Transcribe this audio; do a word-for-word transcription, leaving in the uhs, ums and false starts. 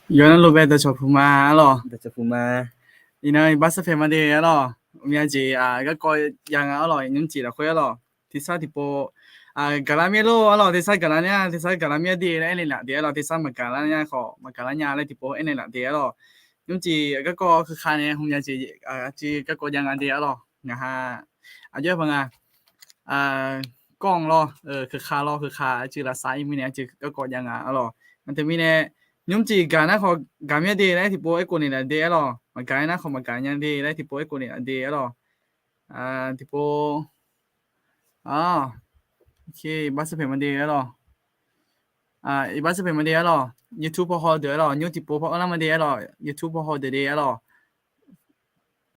Yawqnan luf bae dawqcawq puq ma arlawq. Iqnan iqbax sarpaeq ma de arlawq. Ghawqmya jeq garkawv jav nga arlawq, nymrcif lafkhoer arlawq. Tersar tiqpov gaqlar mir lor arlawq, tersar gaqlar nya, tersar gaqlar mir-a de laer aernaeq laf de arlawq, tersar maqgaqlar nya khawf maqgaqlar nya laer tiqpov aernaeq laf de arlawq. Nymrcif garkawv keuka nae ghawqmya jeq aqcuiv garkawv jav nga de arlawq. Ngaq ha aqjox-aer paq nga. Kawr-anr lawr, keuka lawr, keuka aqcuiv lavsav-ir mirnae aqcuiv garkawv jav nga arlawq. Aqteu mirnae nymrcif gaq nar khawf gaq mir-a de laer tiqpov aerkhof naeq laf de arlawq, maqgaq-aer nar khawf maqgaq nya de laer tiqpov aerkhof naeq laf de arlawq. Tiqpov iqbax sarpaeq ma de arlawq. Iqbax sarpaeq ma de arlawq. YouTube paw haw deuq arlawq, nymr tiqpov paw anrlar ma de arlawq, YouTube paw haw deuq de arlawq.